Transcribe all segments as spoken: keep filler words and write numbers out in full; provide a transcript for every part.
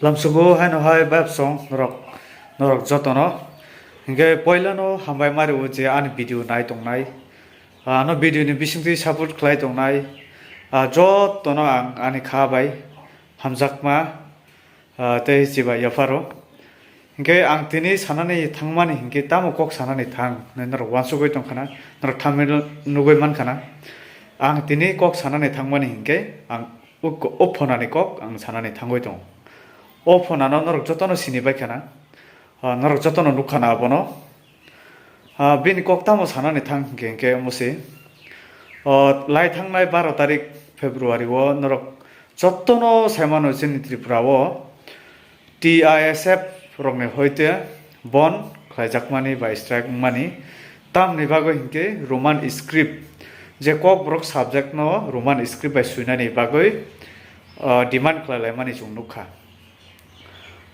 Lamsugo haino hai bebsong norok, norok jotono. Hinkhe poilano hambai mario je ani video nai tongnai. Ano video ni bisingtwi support khlai tongnai. Ah, jotono ang ani kha bai hamjakma, ah, tei chibai yapharo. Hinkhe ang tini sanani thangmani hinkhe tamo kok sanani thang hinwi norok uansugwi tongkhana, norok thumbnail nugwi mankhana. Ang tini kok sanani thangmani hinkhe ang o ko-, o phonani kok ang sanani thangwi tongo. O phonano norok jotono sini bai khana, ah, norok jotono nukkhana abono. Ah, bini kok tamo sanani thang hinkhe, hinkhe omo se. O, lai thangnai baro tarik February o norok jotono saimano chini Tripura o T I S F rokni hoite bon khlaijakmani bai strike wngmani. Tamni bagwi hinkhe Roman script, je Kokborok subject no Roman script bai swinani bagwi, ah, demand khlai laimani chwng nukha.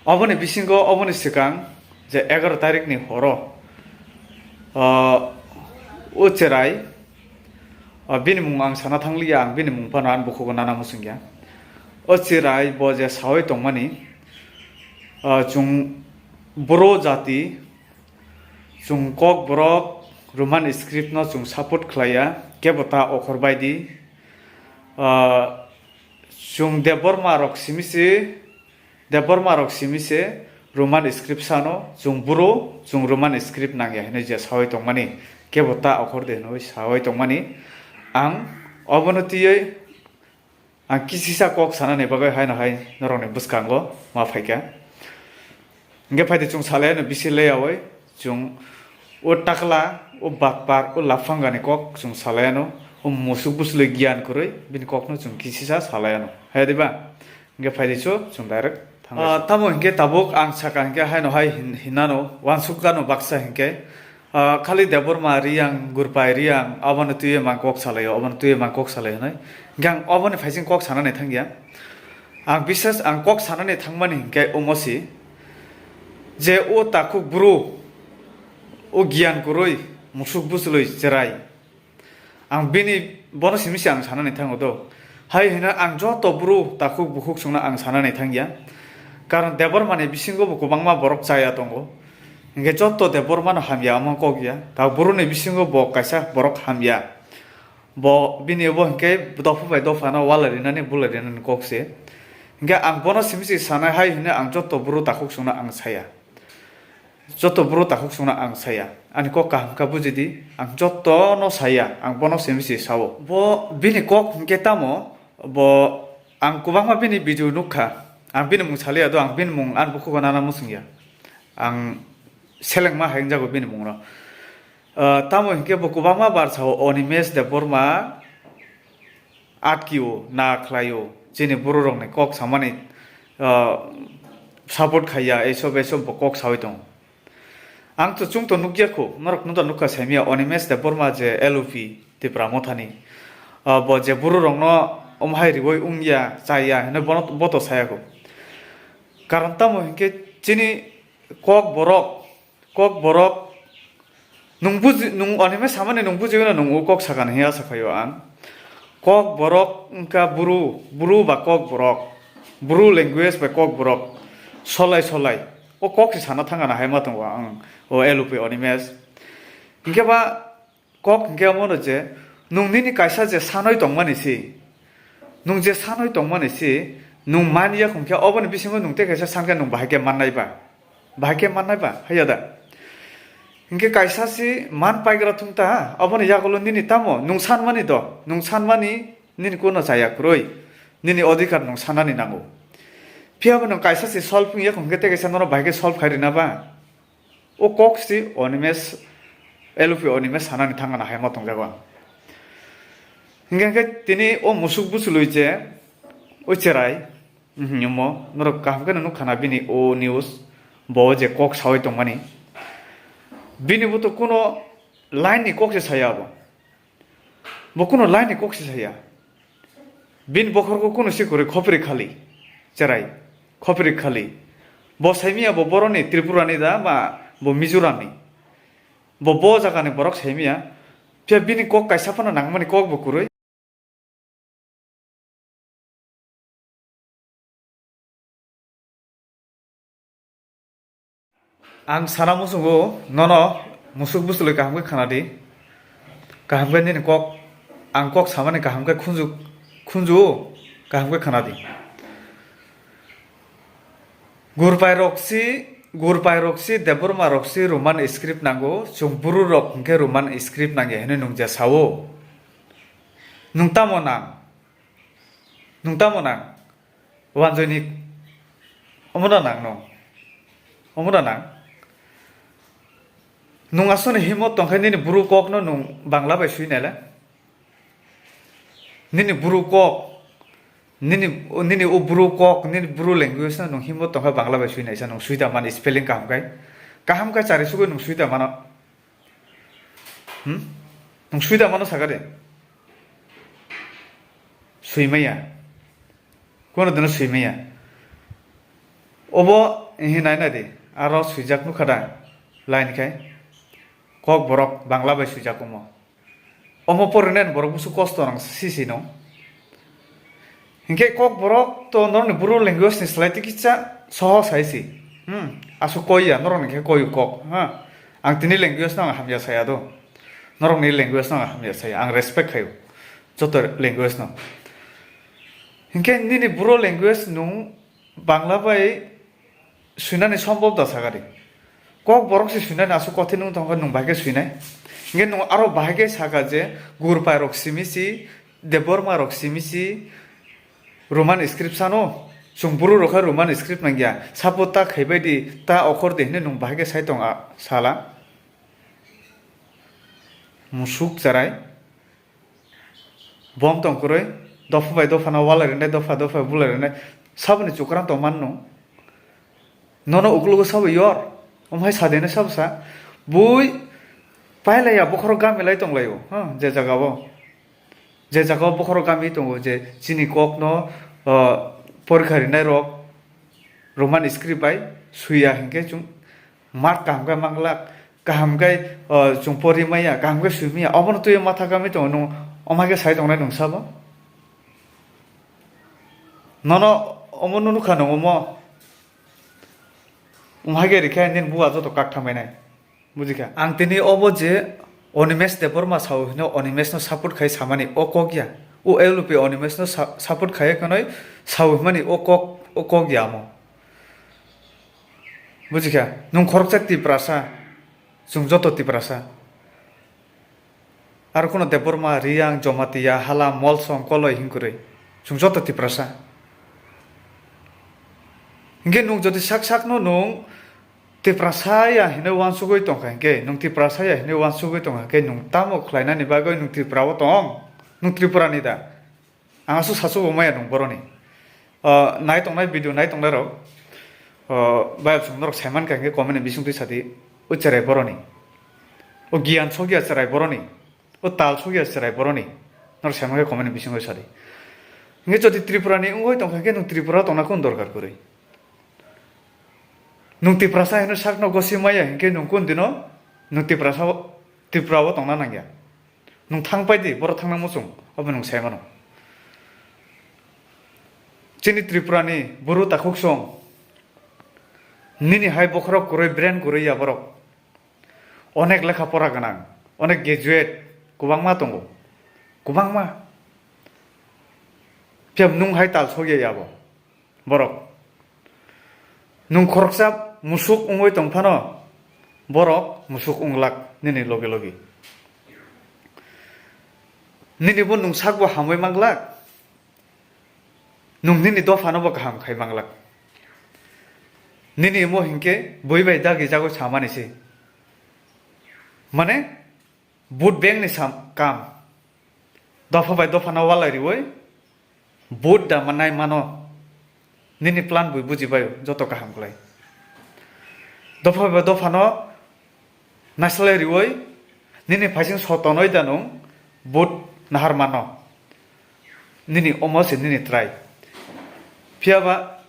Oboni bisingo, oboni swkang je egaroh tarikni horo, ah, o cherai, ah, bini mung ang sana thangliya, ang bini mung phano ani bukhugo nana muchungya. O cherai bo je sawi tongmani, ah, chwng boro jati, chwng Kokborok Roman script no chwng support khlaiya, kebo ta okhor baidi, ah, chwng Debbarma rok simi se, Debbarma rok simi se Roman script sano, chwng boro chwng Roman script nangya hinwi je sawi tongmani, kebo ta okhor de hinwi sawi tongmani. Ang obono twiwi ang kisisa kok sanani bagwi haino hai norokni bwskango ma phaikha. Hinkhe phaidi chwng salai ano bisi layoui, chwng o takla, o batpar, o laphangani kok chwng salai ano, o musuk bwswlwi giyan kwrwi bini kokno chwng kisisa salai ano. Hai diba? Hinkhe phaidi chu chwng direct thangwi. Ah, tamo hinkhe tabuk ang saka hinkhe haino hai hin-, hinano, uansukgano baksa hinkhe, ah, khali Debbarma, Riyang, Gurpai, Riyang, abono twiwi mang kok salaio, abono twiwi mang kok salaio hinwi. Hinkhe ang oboni phaising kok sanani thangya. Ang bisas ang kok sanani thangmani hinkhe omo si je o takhuk bru, o giyan kwrwi, musuk bwswlwi cherai. Ang bini bono simi se ang sanani thango do. Hai hino ang joto bru takhuk bukhuk songno ang sanani thangya. Karon Debbarmani bisingo bo kwbangma borok chaya tongo. Hinkhe joto Debbarmano hamya omo kok ya. Ta bruni bisingo bo kaisa borok hamya. Bo bini bo hinkhe dopha bai dophano wala rinani bula rinani kok se. Hinkhe ang bono simi se sanai hai hino ang joto bru takhuk songno ang saya. Joto bru takhuk songno ang saya. Ani kok kaham kha buji di. Ang jotono saya. Ang bono simi se sao. Bo bini kok hinkhe tamo, bo ang kwbangma bini video nukha. Ang bini mung saliya do, ang bini mung ani bukhugo nana muchungya. Ang selengma hai wngjago bini mungno. Ah, tamo hinkhe bo kwbangma bar sao, Animesh Debbarma atkio, na khlaio, chini bororokni kok samani, ah, support khaiya, eisob eisob bo kok sawi tongo. Ang to chwng to nukya kho, norok no to nukha saimya, Animesh Debbarma je L O P Tipra Mothani, ah, bo je bororokno omo hai riwi wngya, chaya hinwi bono, bo to saya kho. Karon tamo hinkhe chini Kokborok, Kokborok, nwng buji, nwng Animesh samani nwng bujiwino nwng o kok sakani hiya sakhaio ang. Kokborok wngkha bru, bru ba Kokborok, bru language bai Kokborok, solai solai. O kok se sana thangana hai ma tongo ang, o L O P Animesh. Hinkhe ba, kok hinkhe omono je, nwng nini kaisa je sanwi tongmani si, nwng je sanwi tongmani si, nwng man ya khong khe oboni bisingo nwng tei kaisa san khe nwng bahai khe mannai ba? Bahai khe mannai ba? Haiya da? Hinkhe kaisa si man paigra thung ta, oboni yagulo nini tamo nwng sanmani do, nwng sanmani nini kuno chaya kwrwi, nini odhikar nwng sanani nango. Phiya bo nwng kaisa si solve wng ya khong khe tei kaisa nono bahai khe solve khai rwna ba? O kok si Animesh, L O P Animesh sanani thangana hai ma tongjago ang. Hinkhe, hinkhe tini o musuk bwswlwi je, o cherai, mhm, omo, norok kaham khe nukha na bini o news, bo je kok sawi tongmani. Bini bo to kuno line ni kok se saya bo. Bo kuno line ni kok se saya. Bini bokhorgo kuno se kwrwi khopri khali. Cherai. Khopri khali. Bo saimia bo boroni Tripura ni da ma bo Mizoram ni. Bo bo jaga ni borok saimia. Phiya bini kok kaisa phano nangmani kok bo kwrwi. Ang sana muchungo nono musuk bwswlwi kaham khe khna di. Kaham khe nini kok, ang kok samani kaham khe khunju, khunju-o, kaham khe khna di. Gurpai rok si, Gurpai rok si, Debbarma rok si Roman script nango, chwng bru rok hwnkhe Roman script nangya hinwi nung je sao. Nung tamo nang? Nung tamo nang? Wanjoini omono nang no? Omono nang? Nung aswkni himot tongkhe nini bru kokno nung Bangla bai swi naile? Nini bru kok, nini, nini o bru kok, nini bru language no nung himot tongkhe Bangla bai swi naisa, nung swi da mani spelling kaham khai. Kaham khai chari sugui nung swi da mano. Hmm? Nung swi da mano saka de? Swi maya. Kono dino swi maya. Obo hinai nai di. Aro swijak nukha da. Line khai. Kok borok Bangla bai swijak omo. Omo porinen borok busu kosto nang sisi no. Hinkhe kok borok to norokni bru language ni slai tikisa sohos hai si. Hmm, aswk koi ya, norokni khe koi kok, ha. Ang tini language no ang hamya saya do. Norokni language no ang hamya saya, ang respect khayo. Joto language no. Hinkhe nini bru language nung Bangla bai swinani sombhob da sakari. Kok borok se swinani aswk kothin wng tongkha nwng bahai khe swinai. Hinkhe nwng aro bahai khe saka je Gurpai rok simi si, Debbarma rok simi si, Roman script sano, chwng bru rok khe Roman script nangya. Sapo ta khaibai di, ta okhor di hinwi nwng bahai khe sai tong a sala. Musuk charai. Bom tong kwrwi, dopha bai dopha no walai rwnai, dopha dopha bulai rwnai, saboni chukrang tong mano. Nono uklogo sabo yor, omhai sadena sabo sa, bui pailaiya bokhorok gami lai tonglaio, ha, je jagao, je jagao bokhorok gami tongo, je chini kokno, ah, porikha rinai rok Roman script bai swiya hinkhe chwng mark kaham khe manglak, kaham khe, o, chwng pori maya, kaham khe swi maya, obono twiwi matha kamwi tongo nwng, omhai khe sai tongnai nwng sabo? Nono omo nukha nwng omo, omhai khe rikhe nini buwa joto kak thambainai. Bujikha? Ang tini obo je Animesh Debbarma sao hino Animesh no support khai samani o kok ya. O L P Animesh no sa-, support khai kanoi sao himani o kok, o kok ya amo. Bujikha? Nwng khoroksa Tiprasa, chwng joto Tiprasa. Aro kheno Debbarma, Riyang, Jamatia, Hala, Molsom, Koloi hinkwrwi. Chwng joto Tiprasa. Hinkhe nwng jodi sak sakno nwng Tiprasa ya hinwi uansugwi tongkha hinkhe, nwng Tiprasa ya hinwi uansugwi tongkha hinkhe, nwng tamo khlainani bagwi nwng Tripura o tong? Nwng Tripura ni da? Ang aswk sasu bo maya nwng boroni. Ah, nai tongnai video nai tongnai rok, ah, bayapsong norok saiman kha hinkhe comment ni bisingtwi sadi, o cherai boroni. O giyan sokya cherai boroni. O tal sokya cherai boroni. Norok saiman khe comment ni bisingo sadi. Hinkhe jodi Tripura ni wngwi tongkha hinkhe nwng Tripura tongna kunu dorkar kwrwi. Nwng Tiprasa hino sakno gosi maya hinkhe nwng kun dino nwng Tiprasa, Tripura o tongna nangya. Nwng thang pai di, boro thangna muchung, abo nwng sai mano. Chini Tripura ni buru takhuk song, nini hai bokhorok kwrwi, brain kwrwi ya borok. Onek lekha pora gwnang, onek graduate kwbangma tongo, kwbangma. Phiya nwng hai tal sokya ya bo. Borok. Nwng khoroksa musuk wngwi tong phano, borok musuk wng glak nini logi logi. Nini bo nwng sak bo hamwi man glak. Nwng nini dophano bo kaham khai man glak. Nini omo hinkhe bui bai dagi jagwi samani se. Mane, vote bank ni sam-, kam. Dopha bai dophano walai riwi, vote da manai mano. Nini plan bui buji bai joto kaham klai. Dopha bai dophano naisalai riwi, nini phaising sotonoi da nwng vote nahar mano. Nini omo se nini try. Phiya ba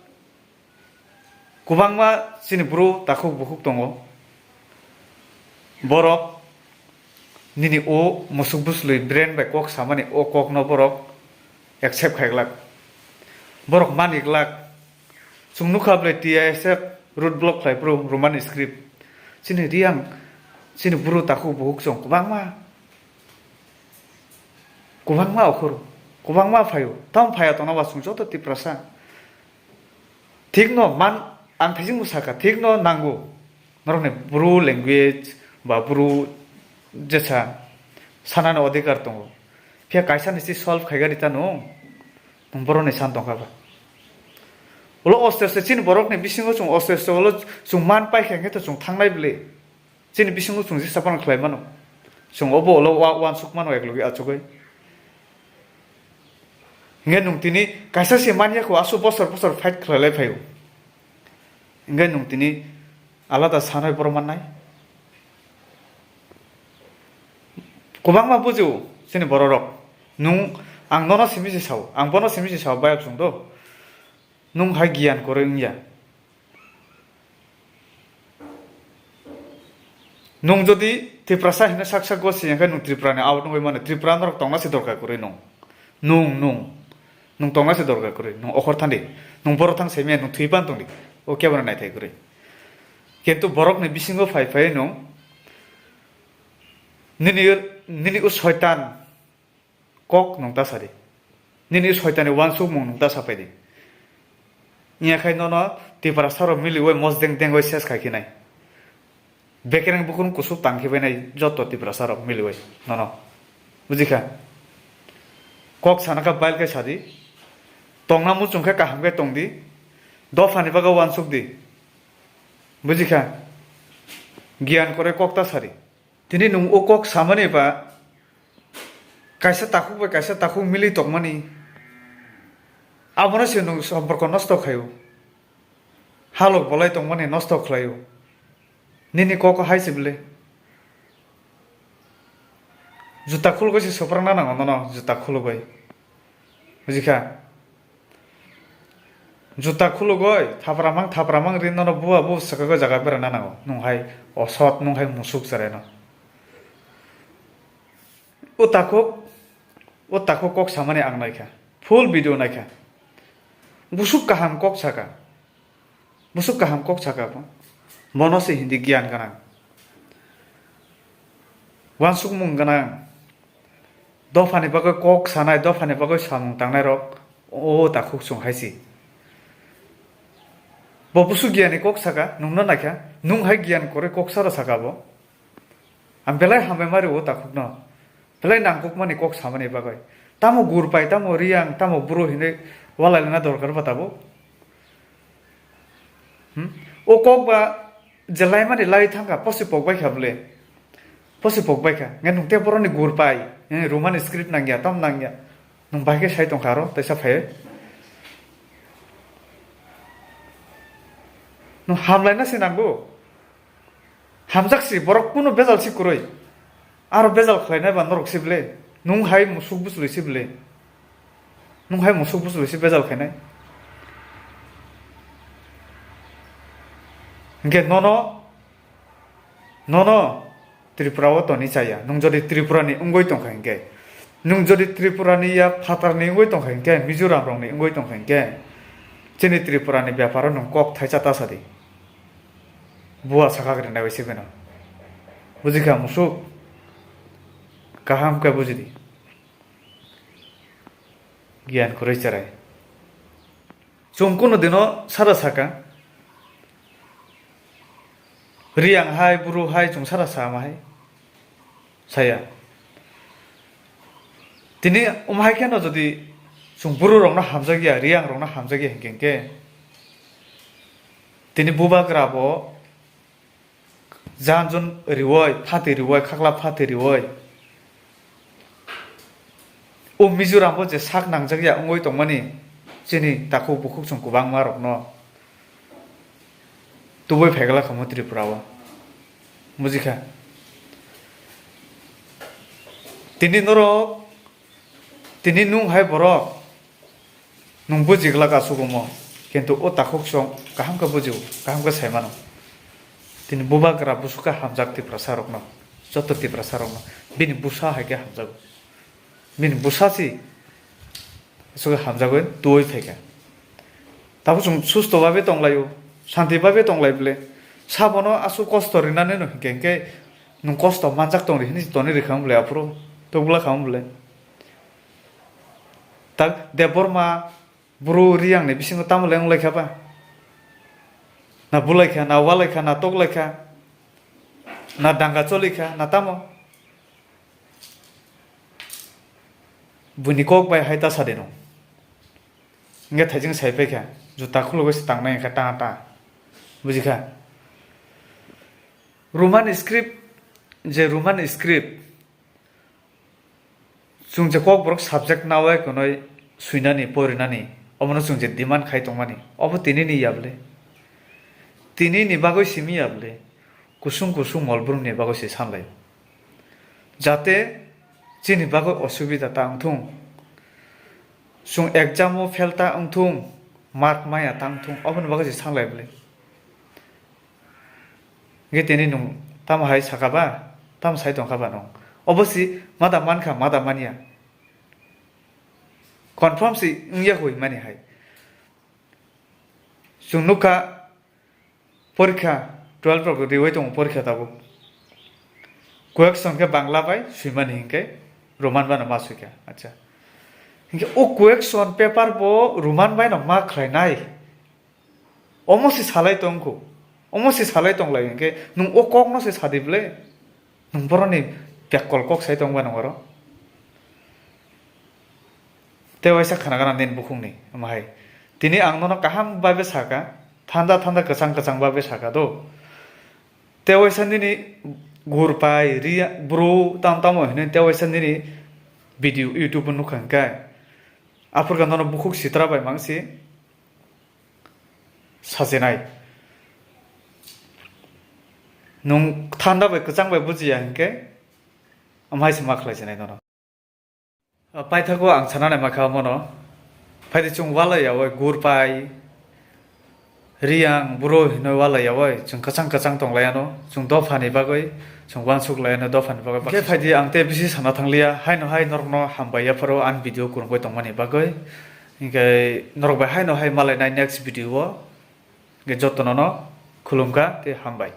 kwbangma chini bru takhuk bukhuk tongo. Borok nini o musuk bwswlwi brain bai kok samani o kokno borok accept khai glak. Borok mani glak. Chwng nukha bwlai T I S F road block khlai phuru Roman script. Chini Riyang, chini buru takhuk bukhuk chwng kwbangma, kwbangma okhor, kwbangma phaio. Tamo phaiya tongna ba chwng joto Tiprasa. Thikno man, ang thaichingbo sakha, thikno nango. Norokni buru language ba buru jesa sanani odhikar tongo. Phiya kaisa ni si solve khaigari ta nwng, nwng borokni san tongkha ba. Ulo oste oste chini borokni bisingo chwng oste oste ulo chwng man paikha hwnkhe to chwng thangnai bwle. Chini bisingo chwng jesa phano khlai mano. Chwng obo ulo wa-, uansuk mano eklogi achugwi. Hwnkhe nwng tini kaisa se manya kho aswk bosor bosor fight khlailai phaio. Hwnkhe nwng tini alada sanai borok mannai. Kwbangma bujio chini bororok. Nwng, ang nono simi se sao, ang bono simi se sao, bayap chwng do. Nwng hai giyan kwrwi wngya. Nwng jodi Tiprasa hino sak sak gosi hwnkhe nwng Tripura ni out wngwi mano. Tripura norok tongna se dorkar kwrwi nwng. Nwng, nwng. Nwng tongna se dorkar kwrwi. Nwng okhor thandi. Nwng borok thang semiya nwng thwi pan tongdi. O kebono naithai kwrwi. Kintu borokni bisingo phai phai nwng nini, nini o soitan kok nwng ta sadi. Nini soitani uansukmung nwng ta sapaidi. Wngya khai nono Tiprasa rok miliwi mosdeng dengwi ses khai khinai. Bekereng bukurung kusuk tang khibainai joto Tiprasa rok miliwi nono. Bujikha? Kok sana kha bail khe sadi. Tongna muchung khe kaham khe tongdi. Dophani bagwi uansuk di. Bujikha? Giyan kore kok ta sadi. Tini nwng o kok samani ba kaisa takhuk bai kaisa takhuk mili tongmani, abono se nwng somporko nosto khaio. Halok bolai tongmani nosto khlaio. Nini kok hai se bwle. Juta khulugwi se soprangna nango nono, juta khulugwi. Bujikha? Juta khulugwi thapramang thapramang ri nono bua bu swkagwi jaga berana nango. Nwng hai osot, nwng hai musuk cheraino. O takhuk, o takhuk kok samani ang naikha. Full video naikha. Busuk kaham kok saka. Busuk kaham kok saka bo. Bono se hindi giyan gwnang. Uansukmung gwnang. Dophani bagwi kok sanai, dophani bagwi samung tangnai rok o takhuk chwng hai si. Bo busuk giyan ni kok saka, nwng no naikha, nwng hai giyan kwrwi kok sara saka bo. Ang belai hambai ma rio o takhukno. Belai nangkukmani kok samani bagwi. Tamo Gurpai, tamo Riyang, tamo Bru hinwi walailana dorkar ba tabuk? Hmm? O kok ba je laimani lai thangkha, posi pok baikha bwle. Posi pok baikha. Nge nwng tei boroni Gurpai, nge Romani script nangya, tam nangya. Nwng bai khe sai tongkha aro, teisa phai. Nwng hamlaina se nango. Hamjak si, borok kunu bejal si kwrwi. Aro bejal khlainai ba norok si bwle. Nwng hai musuk bwchlwi si bwle. Nwng hai musuk bwchlwi si bejal khainai. Hinkhe nono, nono Tripura o toni chaya. Nwng jodi Tripura ni wngwi tongkha hinkhe, nwng jodi Tripura ni ya phatar ni wngwi tongkha hinkhe, Mizoram rok ni wngwi tongkha hinkhe, chini Tripura ni bepar o nwng kok thaisa ta sadi. Bua sakha grinai bai se beno. Bujikha musuk? Kaham khe bujidi. Giyan kwrwi cherai. Chwng kunu dino sara saka. Riyang hai, Bru hai, chwng sara sama hai. Saya. Tini um hai kheno jodi chwng Bru rokno hamjakya, Riyang rokno hamjakya hinkhe hinkhe. Tini bubagra bo jan jon riwoi, phati riwoi, khakla phati riwoi. O Mizoram bo je sak nangjak ya wngwi tongmani chini takhuk bukhuk chwng kwbangma rokno tubui phaigala khamu Tripura o. Bujikha? Tini norok, tini nwng hai borok, nwng bujigwlak asukumo, kintu o takhuk song kaham khe bujio, kaham khe sai mano. Tini bubagra busu khe hamjak Tiprasa rokno, joto Tiprasa rokno, bini busa hai khe hamjago. Bini busa si aswk hamjagwi twi phaikha. Tabuk chwng susto babe tonglaio, shanti babe tonglai bwle. Sabono aswk kosto rinani no hinkhe, hinkhe nwng kosto manjak tong ri hini toni ri kha wng bwle aphuru tubula kha wng bwle. Tak Debbarma bru Riyang ni bisingo tamo le wng lai kha ba? Na bulai kha, na walai kha, na tok lai kha, na danga choli kha, na tamo? Buini kok bai hai ta sa de no. Hingke thaijing sai pai kha, juta khulugwi se tangnai hingkhe ta ta. Buji kha? Roman script, je Roman script, chwng je Kokborok subject nawi kunoi swinani, porinani, omono chwng je demand khai tongmani, obo tinini ya bwle? Tinini bagwi simi ya bwle? Kusung kusung molbrumni bagwi se sanlai. Jate chini bagwi osubida ta wngthung, chwng exam o fail ta wngthung, mark maya ta wngthung, oboni bagwi se sanlai bwle. Hingke tini nwng tamo hai saka ba, tamo sai tongkha ba nwng? Obo si mada mankha, mada manya. Confirm si wngya hoi mani hai. Chwng nukha, porikha, twelve rok riwi tongo porikha tabuk. Question khe Bangla bai swimani hinkhe Roman bai no ma swikha. Acha. Hinkhe o question paper bo Roman bai no ma khlainai. Omo se salai tongkho. Omo se salai tonglai hinkhe nwng o kok no se sadi bwle. Nwng boroni bekkol kok sai tongba nwng oro. Tei waisa khna gana nini bukhukni, omo hai. Tini ang nono kaham babe saka, thanda thanda kwchang kwchang babe saka do. Tei waisa nini gurpai, ri, bru, tam tamo hinwi tei waisa nini video YouTube o nukha hwnkhe. Aphurkhe nono bukhuk sitra bai mangsi sajinai. Nwng thanda bai kwchang bai bujiya hinkhe, omo hai se ma khlai sinai nono. Paithago ang sana naima kha omono. Phaidi chwng walai yawi gurpai, riyang, buro hinwi walai yawi chwng kwchang kwchang tong lai ano. Chwng dophani bagwi chwng uansuk lai ano, dophani bagwi. Hwnkhe phaidi ang tei bisi sana thangliya. Haino hai norokno hambai yapharo ani video kwrwngwi tongmani bagwi. Hinkhe norok bai haino hai malainai next video o. Hinkhe jotono no khulumkha tei hambai.